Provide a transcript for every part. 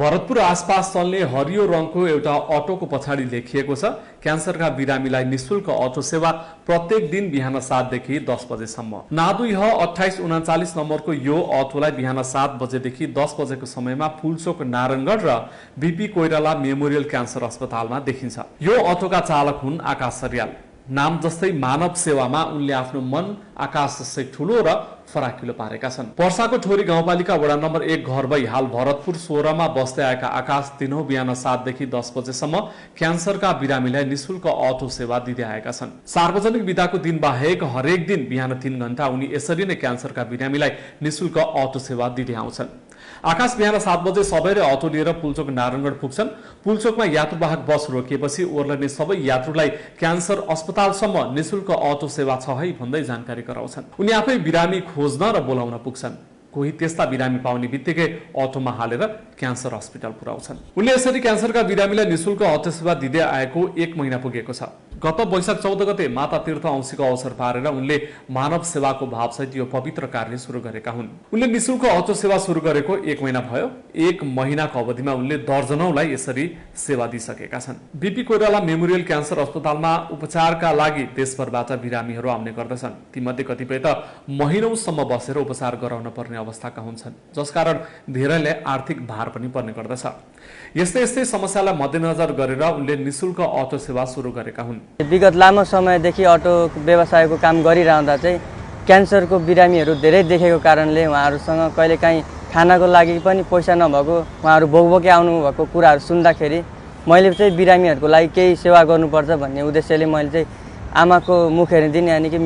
भरतपुर आसपास चल्ने हरियो रङको एउटा अटोको पछाडि लेखिएको छ क्यान्सरका बिरामीलाई निशुल्क अटो सेवा प्रत्येक दिन बिहान 7 देखि 10 बजेसम्म। नादुइह 2839 नम्बरको यो अटोलाई बिहान 7 बजेदेखि 10 बजेको समयमा फुलचोक नारायणगढ र बीपी कोइराला मेमोरियल क्यान्सर अस्पतालमा देखिन्छ। यो अटोका चालक हुन् आकाश सरियाल। नाम जस्तै मानव सेवामा उनले आफ्नो मन आकाश जस्तै ठूलो र फराकिलो पारेका छन्। पर्साको ठोरी गाउँपालिका वडा नम्बर 1 घर भई हाल भरतपुर 16 मा बस्दै आएका आकाश दिनौ बिहान 7 देखि 10 बजेसम्म क्यान्सरका बिरामीलाई निशुल्क अटो सेवा दिँदै आएका छन्। सार्वजनिक बिदाको दिन बाहेक हरेक दिन बिहान 3 घण्टा उनी यसरी नै क्यान्सरका बिरामीलाई निशुल्क अटो सेवा दिँदै आउँछन्। आकाश बिहान 7 बजे सबैले अटो लिएर पुलचोक नारायणगढ पुग्छन्। पुलचोकमा यात्रुवाहक बस रोकिएपछि ओर्लने सबै यात्रुलाई क्यान्सर अस्पतालसम्म निशुल्क अटो सेवा छ है भन्दै जानकारी गराउँछन्। उनी आफै बिरामी खोज्न र बोलाउन पुग्छन्। कोही त्यस्ता बिरामी पाउने बित्तिकै अटोमा हालेर क्यान्सर अस्पताल पुर्याउँछन्। उनले यसरी क्यान्सरका बिरामीलाई निशुल्क अटो सेवा दिँदै आएको 1 महिना पुगेको छ। गत वैशाख 14 गते माता तीर्थ औँसीको अवसर पारेर उनले मानव सेवाको भावसहित यो पवित्र कार्य सुरु गरेका हुन्। उनले निशुल्क अटो सेवा सुरु गरेको 1 महिना भयो। 1 महिनाको अवधिमा उनले दर्जनौलाई यसरी सेवा दिइसकेका छन्। बीपी कोइराला मेमोरियल क्यान्सर अस्पतालमा उपचारका लागि देशभरबाट बिरामीहरू आउने गर्दछन्। तीमध्ये कतिपय त महिनौसम्म बसेर उपचार गराउन पर्ने अवस्थाका हुन्छन्, जसकारण धेरैले आर्थिक भार पनि पर्ने गर्दछ। यस्तै समस्यालाई मध्यनजर गरेर उनले निशुल्क अटो सेवा सुरु गरेका हुन्। विगत लामो समयदेखि अटो व्यवसायको काम गरिरहँदा चाहिँ क्यान्सरको बिरामीहरू धेरै देखेको कारणले उहाँहरूसँग कहिलेकाहीँ खानाको लागि पनि पैसा नभएको, उहाँहरू भोकभोकै आउनुभएको कुराहरू सुन्दाखेरि मैले चाहिँ बिरामीहरूको लागि केही सेवा गर्नुपर्छ भन्ने उद्देश्यले मैले चाहिँ आमाको मुख हेर्ने दिन यानि कि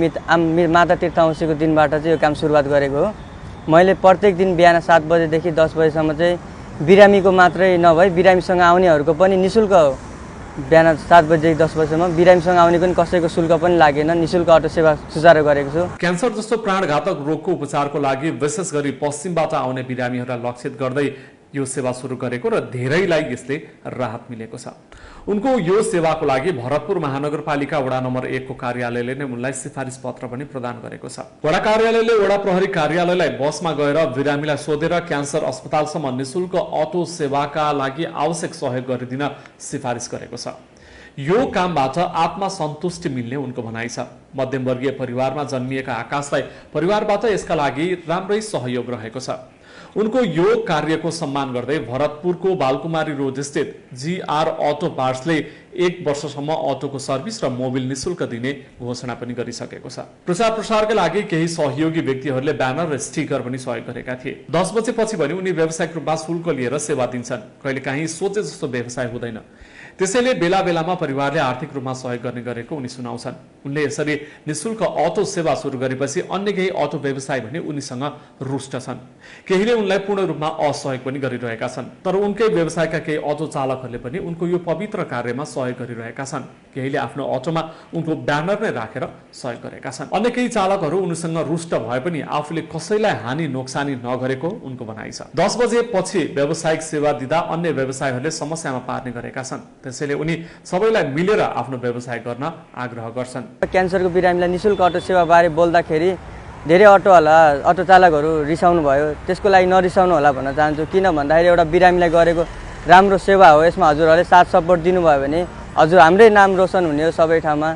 माता तीर्थ औँसीको दिनबाट चाहिँ यो काम सुरुवात गरेको हो। मैले प्रत्येक दिन बिहान 7 बजेदेखि 10 बजेसम्म चाहिँ बिरामीको मात्रै नभई बिरामीसँग आउनेहरूको पनि निशुल्क बिहान 7 बजेदेखि 10 बजेसम्म बिरामीसँग आउने पनि कसैको शुल्क पनि लागेन, निशुल्क अटो सेवा सुचारू गरेको छु। क्यान्सर जस्तो प्राणघातक रोगको उपचारको लागि विशेष गरी पश्चिमबाट आउने बिरामीहरूलाई लक्षित गर्दै यो सेवा सुरु गरेको र धेरैलाई यसले राहत मिलेको छ। उनको यो सेवाको लागि भरतपुर महानगरपालिका वडा नम्बर 1 को कार्यालयले नै उनलाई सिफारिस पत्र पनि प्रदान गरेको छ। वडा कार्यालयले वडा प्रहरी कार्यालयलाई बसमा गएर बिरामीलाई सोधेर क्यान्सर अस्पतालसम्म निशुल्क अटो सेवाका लागि आवश्यक सहयोग गरिदिन सिफारिस गरेको छ। यो कामबाट आत्मसन्तुष्टि मिल्ने उनको भनाइ छ। मध्यमवर्गीय परिवारमा जन्मिएका आकाशलाई परिवारबाट यसका लागि राम्रै सहयोग रहेको छ। उनको यो कार्यको सम्मान गर्दै भरतपुरको बालकुमारी रोड स्थित जीआर अटो पार्ट्सले 1 वर्षसम्म अटोको सर्भिस र मोबिल निशुल्क दिने घोषणा पनि गरिसकेको छ। प्रचार प्रसारका लागि केही सहयोगी व्यक्तिहरूले ब्यानर र स्टिकर पनि सहयोग गरेका थिए। 10 बजेपछि भने उनी व्यावसायिक रूपमा शुल्क लिएर सेवा दिन्छन्। कहिलेकाहीँ सोचे जस्तो व्यवसाय हुँदैन, त्यसैले बेला बेलामा परिवारले आर्थिक रूपमा सहयोग गर्ने गरेको उनी सुनाउँछन्। उनले यसरी निशुल्क अटो सेवा सुरु गरेपछि अन्य केही अटो व्यवसाय भने उनीसँग रुष्ट छन्। केहीले उनलाई पूर्ण रूपमा असहयोग पनि गरिरहेका छन्। तर उनकै व्यवसायका केही अटो चालकहरूले पनि उनको यो पवित्र कार्यमा सहयोग गरिरहेका छन्। केहीले आफ्नो अटोमा उनको ब्यानर नै राखेर सहयोग गरेका छन्। अन्य केही चालकहरू उनीसँग रुष्ट भए पनि आफूले कसैलाई हानि नोक्सानी नगरेको उनको भनाइ छ। 10 बजेपछि व्यावसायिक सेवा दिँदा अन्य व्यवसायहरूले समस्यामा पार्ने गरेका छन्। त्यसैले उनी सबैलाई मिलेर आफ्नो व्यवसाय गर्न आग्रह गर्छन्। क्यान्सरको बिरामीलाई निशुल्क अटो सेवा बारे बोल्दाखेरि धेरै अटो चालकहरू रिसाउनु भयो। त्यसको लागि नरिसाउनु होला भन्न चाहन्छु। किन भन्दाखेरि एउटा बिरामीलाई गरेको राम्रो सेवा हो। यसमा हजुरहरूले साथ सपोर्ट दिनुभयो भने हजुर हाम्रै नाम रोशन हुने हो सबै ठाउँमा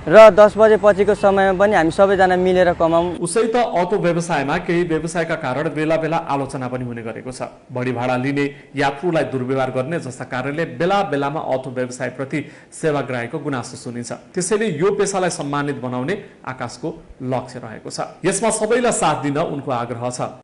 र 10 बजेपछिको समयमा पनि हामी सबैजना मिलेर कमाउँ। उसै त अटो व्यवसायमा केही व्यवसायका कारण बेला बेला आलोचना पनि हुने गरेको छ। बढी भाडा लिने, यात्रुलाई दुर्व्यवहार गर्ने जस्ता कारणले बेला बेलामा अटो व्यवसायप्रति सेवाग्राहीको गुनासो सुनिन्छ। त्यसैले यो पेसालाई सम्मानित बनाउने आकाशको लक्ष्य रहेको छ। यसमा सबैलाई साथ दिन उनको आग्रह छ।